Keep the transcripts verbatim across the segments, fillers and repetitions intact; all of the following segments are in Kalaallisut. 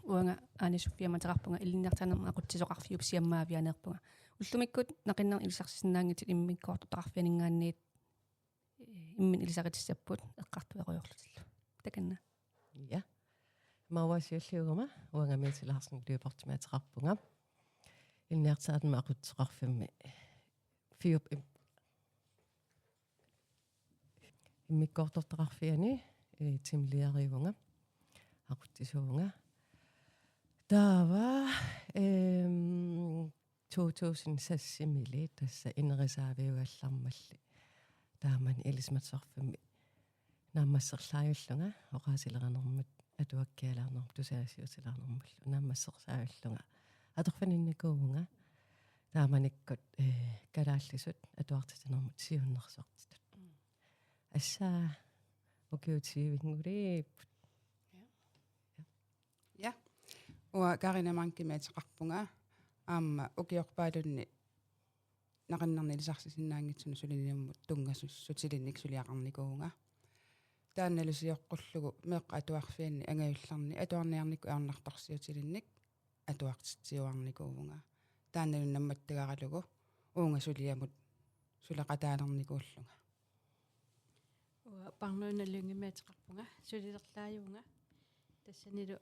Uanga Aani Sofie aamma ateqarpunga, ilinniartitaanermut aqutsisoqarfiup siammaavianeerpunga. Ullumikkut naqinnernik ilisarsisinnaanngitsut immikkoortortaqarfianinngaanniit, eh, imminut ilisaritissapput eqqartuerujoorlutillu. Takanna. Ja. Maua siulliuguma, uanga Mette Larsen Lyberthimik ateqarpunga. Ilinniartitaanermut aqutsisoqarfimmi FIUP im-, immikkoortortaqarfiani, eh, teamlederivunga, aqutsisuuvunga. Taava, ehm, to tusind seks-imili tassa inerisaaviugallarmalli taamani ilisimatusarfimmi naammasserlaajullunga, oqaasilerinermut, atuakkialerinermut, tusagassiuutilerinermullu naammasserlaajullunga atorfininnikuuvunga taamanikkut, eh, kalaallisut atuartitsinermut siunnersortitut. Mm. Tassa ukiut tyve-nngorput. Ja. Ja. Uanga Karina Mankimik ateqarpunga, aamma ukiorpaalunni naqinnernik ilisarsisinnaanngitsunut suliniummut tunngassutsilinnut suliaqarnikuuvunga. Taannalu sioqqullugu meeqqat atuarfianni angajullerni atuarniarnikkut ajornartorsiutilinnik atuartitsiuarnikuuvunga. Taannalu nammattagaralugu uunga suliamut suleqataalernikuullunga. Uanga Parnuuna Lyngimik ateqarpunga, sulilerlaajuvunga. Tassanilu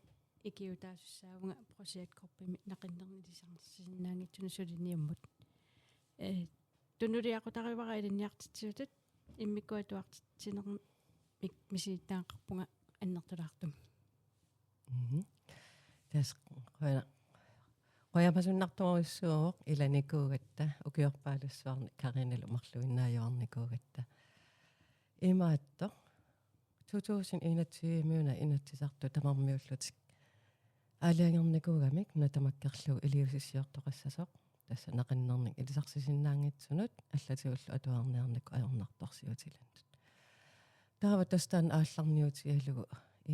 ikiuutaasussaavunga projektgruppimi naqinnernik ilisarsisinnaanngitsunut suliniummut. Eh, tunuliaqutarivara ilinniartitsisutut, immikkut atuartitsinermik misilittagaqarpunga annertulaartumik. Mhm. Tassa quja-, qujamasunnartorujussuuvoq ilanikuugatta, ukiorpaalussuarni Karinalu marluinnaajuarnikuugatta. Imaattoq, to tusind enogtyve-miuna Inatsisartut tamarmiullutik aalajangernikuugamik nuna tamakkerlugu iliuusissiortoqassasoq, tassa naqinnernik ilisarsisinnaanngitsunut allatigullu atuarniarnikkut ajornartorsiutilinnut. Taava tassa taanna aallarniutigalugu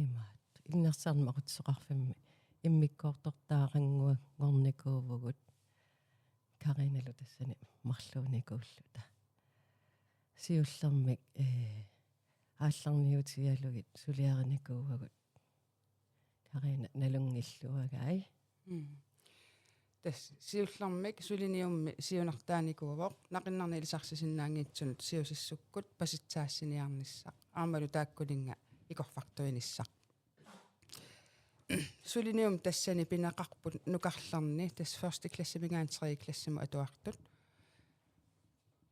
imaattoq, ilinniartitaanermut aqutsisoqarfimmi immikkoortortaqannguanngornikuuvugut, Karinalu tassani marluunikuulluta. Siullermik, eh, aallarniutigalugit suliarinikuuagut. Karina nalunngilluagai. Mm. Tassa siullermik suliniummi siunertaanikuuvoq naqinnernik ilisarsisinnaanngitsunut siusissukkut pasitsaassiniarnissaq aammalu taakkununnga ikorfartuinissaq. Suliniummi tassani pineqarput nukarlerni, tassa første klassiminngaanniit tredje klassimut atuartut.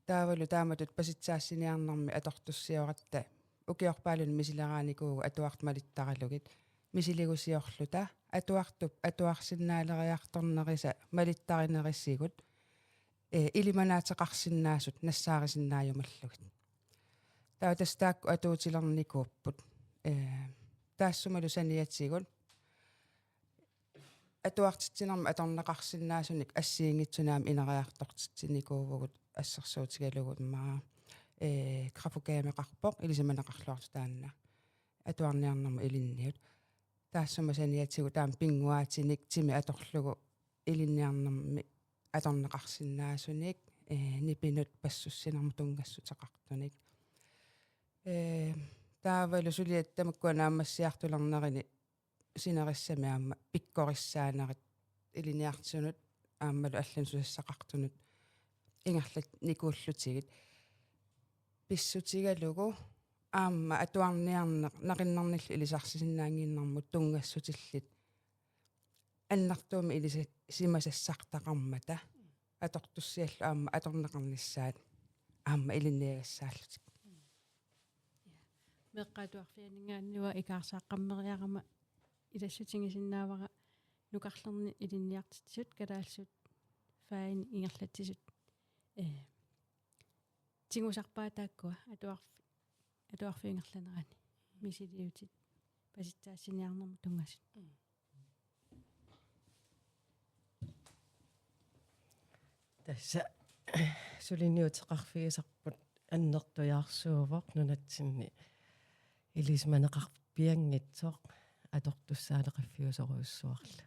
Taavalu taamatut pasitsaassiniarnermi atortussiooratta ukiorpaalunni misileraanikuuvugut atuartut malittaralugit. Misiligusiorluta atuartup atuarsinnaaleriartornerisa malittarinerisigut, eh, ilimanaateqarsinnaasut nassaarisinnaajumaarlugit. Taava tassa taakku atuutilernikuupput. Eh, taassumalu saniatigut atuartitsinermik atorneqarsinnaasunik assigiinngitsunik aamma ineriartortitsinikuuvugut, assersuutigalugu immaqa, eh, grafogameqarpoq, ilisimaneqarluartoq taanna atuarniarnermut ilinniut. Taassuma saniatigut taama pinnguaatinik timi atorlugu ilinniarnermi atorneqarsinnaasunik, eh, nipinut passussinermut tunngassuteqartunik. Eh, taavalu suliat tamakkua naammassiartulernerini sinerissami aamma pikkorissaanerit ilinniartitsisunut aammalu allanut susassaqartunut ingerlanikuullutigit. Pissutigalugu aamma atuarniarneq naqinnernillu ilisarsisinnaannginnermut tunngassutillit annertuumik ilisimasassartaqarmata atortussiallu aamma atorneqarnissaat aamma ilinniagassaallutik. Ja. Meeqqat atuarfianinngaanniit uanga ikaarsaaqqammeriarama ilassutigisinnaavara nukarlerni ilinniartitsisut kalaallisut faginik ingerlatsisut, eh, tigusarpaat taakkua atuarf-, atuarfiup ingerlanerani misiliutit pasitsaassiniarnermut tunngasut. Mm. Tassa suliniuteqarfigisarput annertujaarsuuvoq nunatsinni ilisimaneqarpianngitsoq atortussaaleqiffiusorujussuarlu.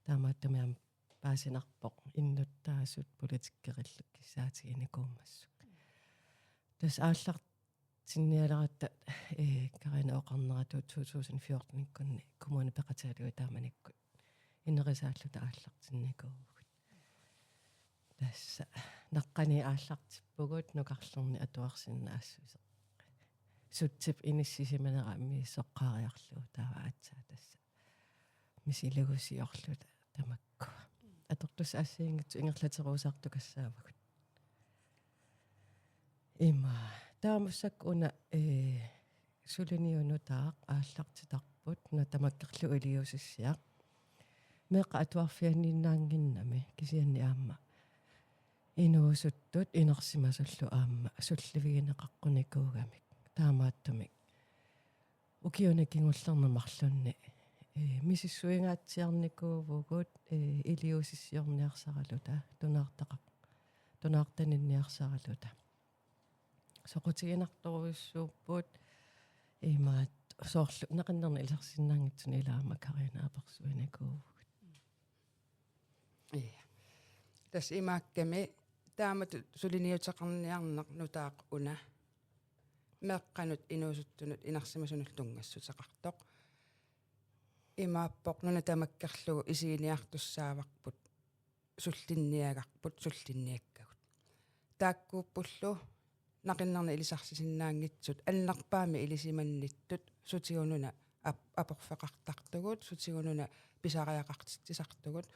Taamaattumik aamma paasinarpoq innuttaasut politikerillu kissaatiginikuummassuk. Tassa aallartinnialeratta, eh, Karina oqarnera to tusind fjorten-ikkunni kommuni peqatigalugit taamanikkut inerisaalluta aallartinnikuuvugut. Tassa naqqani aallartippugut nukarlerni atuarsinnaassuseq. Sutsip inissisimanera misissoqqaariarlugu taava aatsaat tassa misiligisiorluta tamakkua. Atortussat assigiinngitsut ingerlaterusaartukassaavagut. Ima. Taava massakkut una, ee, suliniut nutaaq aallartitarput, una tamakkerlugu iliuusissiaq. Meeqqat atuarfianniinnaannginnami kisianni aamma inuusuttut inersimasullu aamma sullivigineqaqqunikuugamik. Taamaattumik ukiuni kingullerni marlunni, ee, misissuingaatsiarnikuuvugut, ee, iliuusissiorniarsaraluta, tunaartaqar-, tunaartaninniarsaraluta. Soqutiginartorujussuupput, imaattoq soorlu naqinnerni ilisarsisinnaanngitsunik, ilaa aamma Karina, apersuinikuuvugut. Ja. Tassa imaakkami taamatut suliniuteqarniarneq nutaaq una meeqqanut inuusuttunut inersimasunullu tunngassuteqartoq. Imaappoq nuna tamakkerlugu isiginiartussaavarput, sullinniagarput, sullinniakkagut. Taakkuuppullu naqinnerni ilisarsisinnaanngitsut annerpaamik ilisimannittut sutigununa ap-, aporfeqartartugut, sutigununa pisariaqartitsisartugut.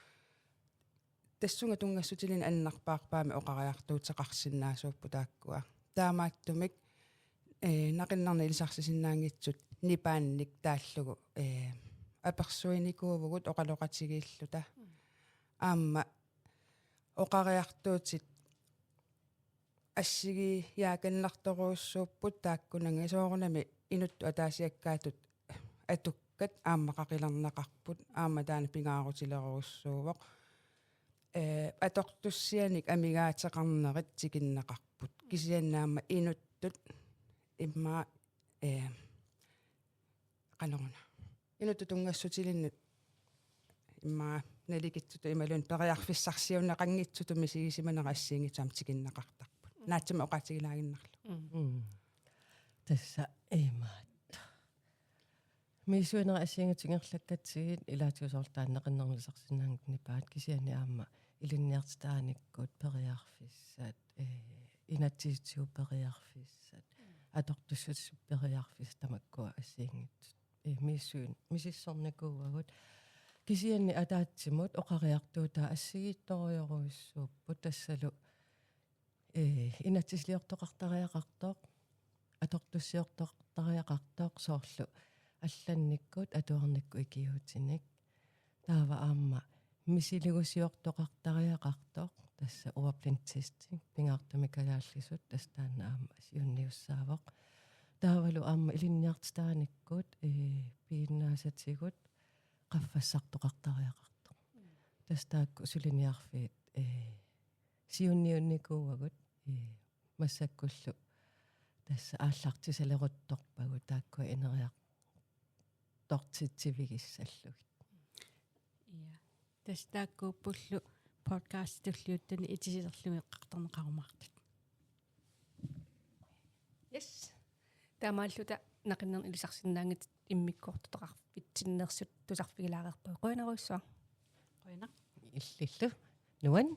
Tassunga tunngassutilinnut annerpaarpaamik oqariartuuteqarsinnaasuupput taakkua. Taamaattumik, ee, naqinnerni ilisarsisinnaanngitsut nipaannik taallugu, ee, apersuinikuuvugut oqaloqatigiilluta. Aamma oqariartuutit assigiiaakannartorujussuupput taakkunannga, soorunami inuttut ataasiakkaatut atukkat aamma qaqilerneqarput, aamma taanna pingaarutilerujussuuvoq. Ee, atortussianik amigaateqarnerit tikinneqarput. Kisianni aamma inuttut immaqa, ee, qanoruna. Inuttut tunngassutilinnut immaqa nalikitsutut imaluunniit periarfissarsiunneqanngitsutut misigisimanera assigiinngitsunik aamma tikinneqartarput. Naatsimik oqaatigilaaginnarlugu. Mm. Mm. Tassa imaattoq. Misissuinerit assigiinngitsut ingerlakkatsigit, ilaatigut soorlu taanna naqinnerni ilisarsisinnaanngitsut nipaat, kisianni aamma ilinniartitaanikkut periarfissat, ee, inatsisitigut periarfissat, atortussatut periarfissat, tamakkua assigiinngitsut, ee, misissuin-, misissornikuuagut. Kisianni ataatsimut oqariartuutaa assigiittorujorujussuupput, tassalu, ee, inatsisiliortoqartariaqartoq, atortussiortoqartariaqartoq, soorlu allannikkut atuarnikkut ikiuutinik. Taava aamma misiligisiortoqartariaqartoq, tassa ordblindtesting, pingaartumik kalaallisut, tassa taanna aamma siunniussaavoq. Taavalu aamma ilinniartitaanikkut, ee, piginnaasatigut qaffassartoqartariaqartoq. Tassa taakku suliniarfiit, ee, siunniunnikuuagut, ee, massakkullu tassa aallartisaleruttorpagut taakkua ineriartortitsivigissallugit. Ja. Tassa taakkuuppullu podcasti tulliuttuni itisilerlugit eqqartorneqarumaartut. Yes. Taamaalluta naqinnerni ilisarsisinnaanngitsut immikkoortortaqarfitsinneersut tusarfigilaareerpagut. Qujanarujussuaq. Qujanaq. Illillu. Nuann'.